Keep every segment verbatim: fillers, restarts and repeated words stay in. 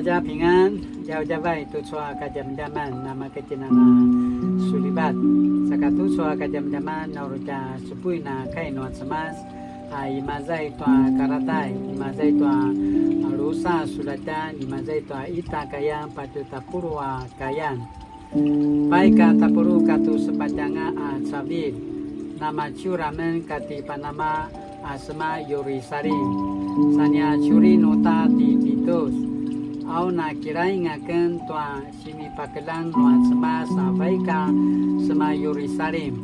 大家平安, djavadjavay tucu a kadjamadjaman, namaketjinana sulivat. Saka tucu a kadjamadjaman, na uri tja supuin a kai nua Cemas, a imaza i tua Karatai, imaza i tua, a, drusa sulatjan, imaza i tua ita kayan, patje tapuluq a kayan. Pai ka tapuluq katua sepatj anga a cavilj, namaciur amen kati Panama a sema Yerusalim, sa nia curin uta ti Titus. Au na kiraing aken tua sinipakeljang nua Cemas a vaik a sema Yerusalim.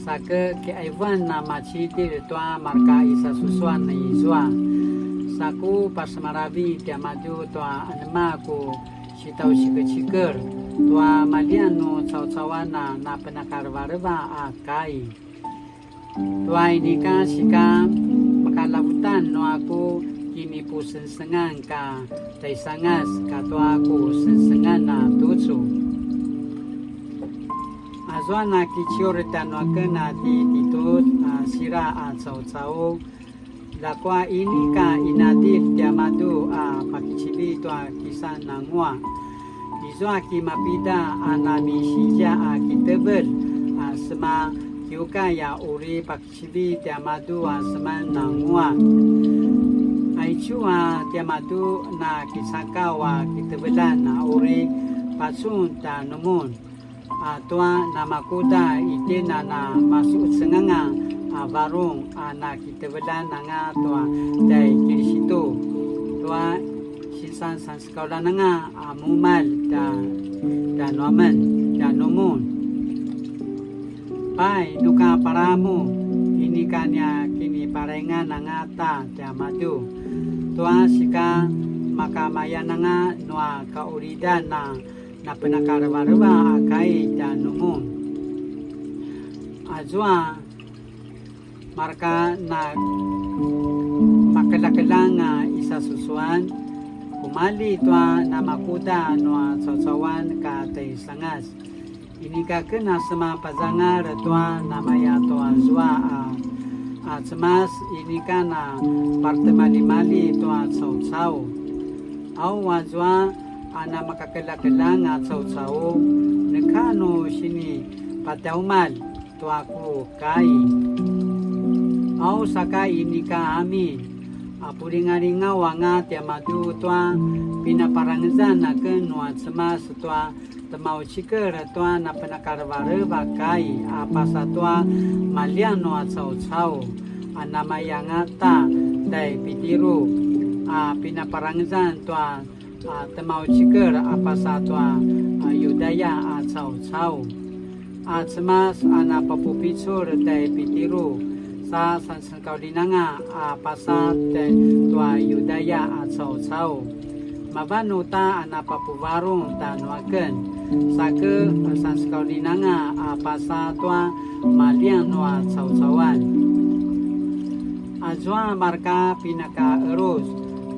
Sa ke kiqaivuan a macidilj tua marka i sasusuan izua. Sa ku pasemalavi tiamadju tua anema ku sitjaucikecikel tua maljian nu caucauan a napenakalevaleva a kai. Tua inika sika makalavutan nua ku kinipusengsengan ka tjaisangas katua ku sengsengan a tucu. Azua na kiciur tjanuaken a ti Titus a sira a caucau, ljakua inika inadilj tiamadju a pakicivi tua kisan nanguaq. Izua kimapida a namisizia a kitevelj a sema kiukai a uri pakicivi tiamadju a seman nanguaq. Aicu a tiamadju na kicakaw a kiteveljan a uri pacun tjanumun, a tua namakuda itjen a na masuqecenganga a varung a na kiteveljan anga tua tjai Kilisitu, tua sisansansekauljan anga a mumalj tja, tjanuamen, tjanumun. Pai, nu ka palamu, inika nia kiniparaingan angata tiamadju, tua sika makamayan anga nua kaulidan a napenakalevaleva a kai tjanumun. Azua marka na makeljakeljang a i sasusuan, kumalji tua namakuda nua caucauan ka tjaisangas. Inika ken a sema pazangal tua namaya tua zua a, a Cemas, inika na paretimaljimalji tua caucau. Au azua a namakakeljakeljang a caucau, neka nu sinipatjaumalj tua ku kai. Au saka inika amin, a pulingalingaw anga tiamadju tua pinaparangezan aken nua Cemas tua temaucikel tua napenakalevaleva kai a pasa tua maljian nua caucau, a namaya angata tjai Pitiru, a pinaparangezan tua a temaucikel a pasa tua, a, Yudaya a caucau. A Cemas a napapupicul tjai Pitiru sa sansekaulinanga a pasa tjai tua Yudaya a caucau. Mavan uta a napapuvarung tjanuaken, sa ke, a, sansekaulinanga a pasa tua maljian nua caucauan. Azua marka pinakaeluz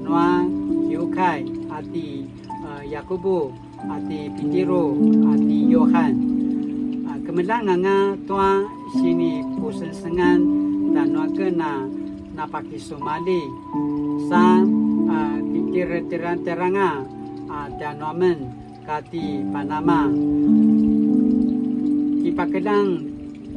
nua kiukai a ti, a, Yakubu, a ti Pitiru, a ti Yohan. A, kemeljang anga tua sinipusengsengan tjanuaken a napakisumalji sa, a, kitiretiranga, a, tjanuamen kati Panama. Kipakeljang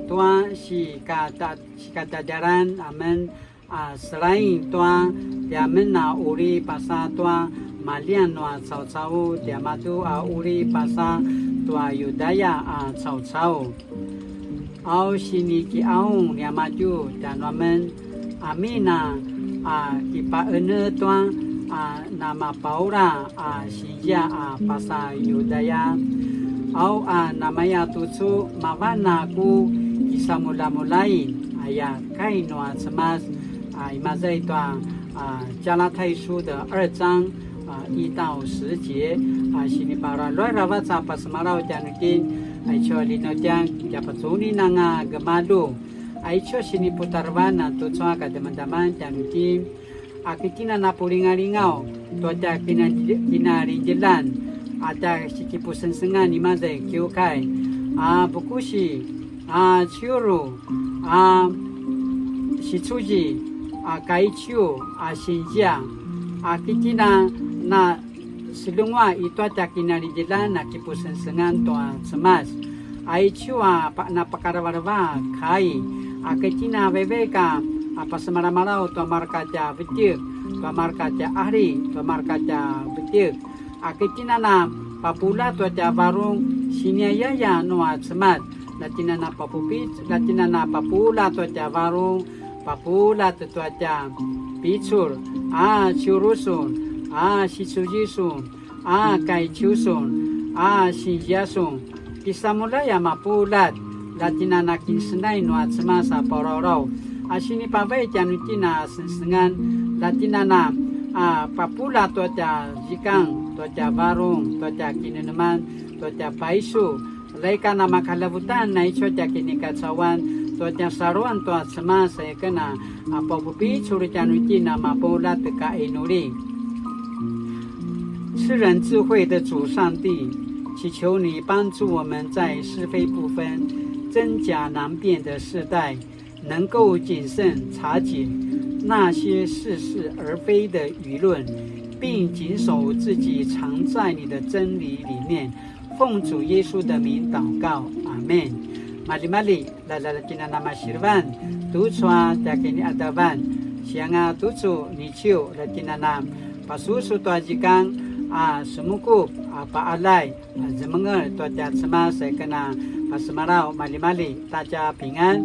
tua sikata-, sikatadjalan amen a selain tua tiamen a uri pasa tua maljian nua caucau tiamadju a uri pasa tua Yudaya a caucau. Au sinikiaung niamadju tjanuamen, amin a, a kipaene tua, a namapaula a sinzia a pasa Yudaya. Au a namaya tucu mavan a ku kisamulamulain, aya kai nua Cemas, a imaza i tua, a, 加拉太书的二章, a, 一到十节, a, siniparaluai aravac a pasemalaw tjanuitjen, aicu a linautjan, tja pacunin anga gemalju, aicu a siniputarevan a tucu a kadjamadjaman tjanuitjen, a ki tjen a napulingalingaw tua tja kina-, kinalidjelan, a tja sikipusengsengan imaza i kiukai, a bukusi, a ciuru, a sicuzi, a kaiciu, a sinzia, a ki tjen a na Seljenguaq i tua tja kinalidjilan a kipusengsengan tua Cemas. Aicu a pa-, napakalevaleva kai, a ki tjen a vaivaik a, a pasemalamalaw tua marka tja vetjek, tua marka tja ari, tua marka tja vetjek. A ki tjen a na papuljat tua tja varung, siniayaya nua Cemas, la tjen a na papupic-, la tjen a na papuljat tua tja varung, papuljat tua tja picul, a ciurusun, a sicuzisun, a kaiciusun, a sinziasun, kisamulja a mapuljat, la tjen a na kinsenay nua Cemas a palaulaw, a sinipavai tjanuitjen a sengsengan, la tjen a na, a, papuljat tua tja zikang, tua tja varung, tua tja kinemeneman, tua tja paisu, la ika na makalavutan na icu tja kinikacauan, tua tja saluan tua Cemas, a ika na, a, papupicul tjanuitjen a mapuljat ka inuli. 赐人智慧的主上帝，祈求你帮助我们在是非不分、真假难辨的时代，能够谨慎察觉那些似是而非的舆论，并谨守自己藏在你的真理里面。奉主耶稣的名祷告，阿们。Maljimalji, la la la tjen a na masilevan, tucu a tja kiniadavan, sianga tucu niciu la tjen a na pasusu tua zikang, a semukup, a paalay, a zemengel tua tja Cemas, a ika na pasemalaw. Maljimalji, ta tja pingan.